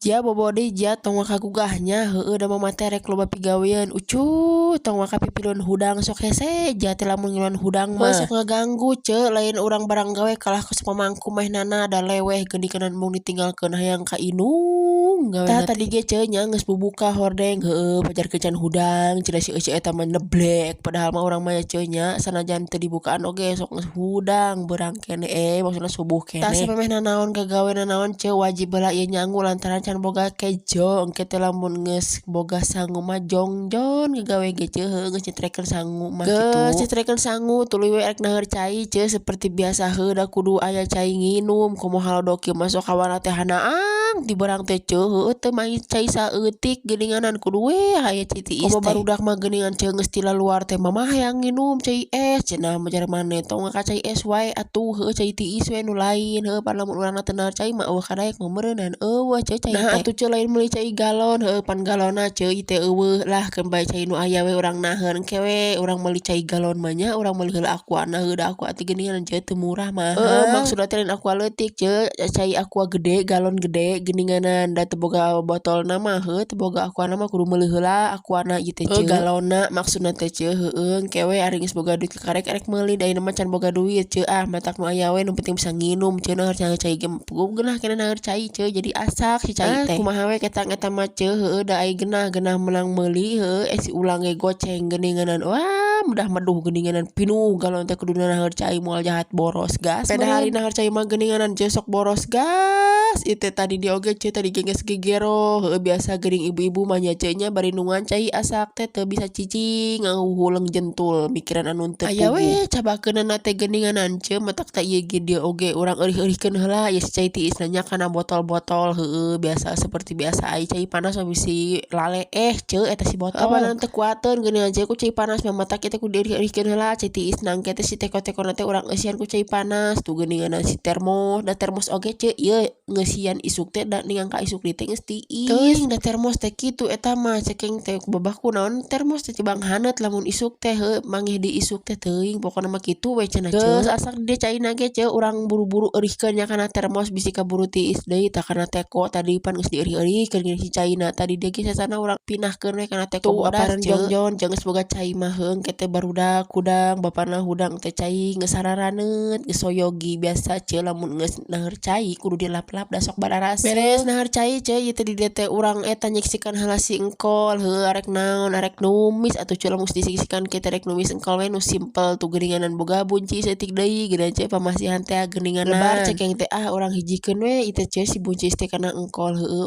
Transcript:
Ja bobo deui ja, tong waka gugah nya. Heueuh, da mama teh rek loba pigawean. Ucuy, tong waka pipiluan hudang, sok hese ja teh lamun ngiluan hudang mah. Sok ngaganggu, ce. Lain urang barang gawe kalah ku pamangku manehnana, da leweh geuningan embung ditinggalkeun, hayang ka indung gawe. Tah, tadi ge, ce nya, geus bubuka hordeng. Heueuh, pajarkeun can hudang cenah si Ece eta mah neblek. Padahal mah urang mah ya, ce nya, sanajan teu dibukaan oge sok geus hudang beurang keneh, eh, maksudna subuh keneh. Tah, samemeh nanaon gagawe nanaon, ce, wajib heula ieu nyangu lantaran can boga kejo. Engke teh lamun geus boga sangu mah jongjon gagawe ge, ce. Heueuh, geus nyetrekeun sangu mah kitu. Geus nyetrekeun sangu, tuluy we rek naheur cai, ce, seperti biasa. Heuh, da kudu aya cai nginum, komo halodo kieu mah sok hawana teh hanaang ti beurang teh, ce. Heueuh, teu main cai saeutik geuninganan, kudu we aya cai tiis teh. Komo barudak mah geuningan, ce, geus ti luar teh, "Mama, hayang nginum cai es," cenah. Jar maneh, "Tong ka cai es wae atuh, heueuh, cai tiis we nu lain." Heueuh, pan lamun urangna teu naheur cai mah euweuh kadaek mah meureunan euweuh, ce, cai teh. Nah atuh, ce, lain meuli cai galon. Heueuh, pan galonna, ce, ieu teh euweuh lah, keun bae cai nu aya we urang naheun. Engke we urang meuli cai galon mah nya, urang meuli heula Aquana. Heueuh, da Aqua teh geuningan, ce, teu murah mah. Heueuh, maksudna teh lain Aqua leutik, ce, cai Aqua gede, galon gede geuninganan, da teu boga botolna mah. Heueuh, teu boga Aquana mah kudu meuli heula Aquana ieu teh, ce, galonna maksudna teh, ce. Heueuh, engke we ari geus boga duit kakarek rek meuli, da ayeuna mah can boga duit, ce. Ah, matak nu aya we, nu penting bisa nginum, ce. Naheur cai ge geunah keneh naheur cai, ce, jadi asak si cai teh. Kumaha we ketang eta mah, ce. Heueuh, da ai geunah geunah meunang meuli. Heueuh, eh, si ulang ge goceng geuninganan. Wah, mudah meduh geuninganan, pinuh galon teh. Kudu naheur cai, moal jahat boros gas. Beda hari naheur cai mah geuninganan, ce, sok boros gas ieu teh. Tadi di oge, ce, tadi ge geus gegero. Heueuh, biasa geuning ibu-ibu mah nya, ce nya, bari nungguan cai asak teh teu bisa cicing, ngahuhuleng jentul mikiran anu teu. Aya we cabakeunana teh geuninganan, ce. Matak teh ieu ge dieu oge urang eurih-eurihkeun heula ieu si cai tiisna nya kana botol-botol. Heueuh, biasa, seperti biasa, ai cai panas mah bisi laleeh, ce, eta si botol. Apanan teu kuateun geuningan, ce, ku cai panas mah. Matak kitu kudu dieurih-eurihkeun heula cai tiisna. Engke teh si teko-tekona teh urang eusian ku cai panas tuh geuningan si termos, da termos oge, ce, ieu ngeusian isuk teh da ningang ka isuk deui teh geus tiis. Teuing da termos teh kitu eta mah. Cekeng teh ku babahku, naon termos teh tibang haneut lamun isuk teh. Heueuh, manggih di isuk teh, teuing, pokona mah kitu we cenah, ce. Geus asak di caina ge, ce, urang buru-buru eurihkeun nya kana termos, bisi kaburu tiis deui. Tah, kana teko tadi pan geus dieurih-eurihkeun si caina tadi deui ge, sesana urang pindahkeun we kana teko bodas, ce. Jongjon jeung geus boga cai mah. Heueuh, engke teh barudak hudang, bapana hudang teh cai geus sararaneut, geus soyogi. Biasa, ce, lamun geus naheur cai kudu dilap-lap, da sok bararaseuh. Beres naheur cai, ce, ieu teh di dieu teh urang eta nyiksikan heula si engkol. Heueuh, arek naon, arek numis atuh, ce. Lamun disiksikan kieu teh rek numis engkol we nu simpel tuh geuninganan, boga bunci saeutik deui geuningan, ce, pamasihan teh geuninganan. Lebar cekeng teh, ah, urang hijikeun we ieu teh, ce, si buncis teh kana engkol. Heueuh.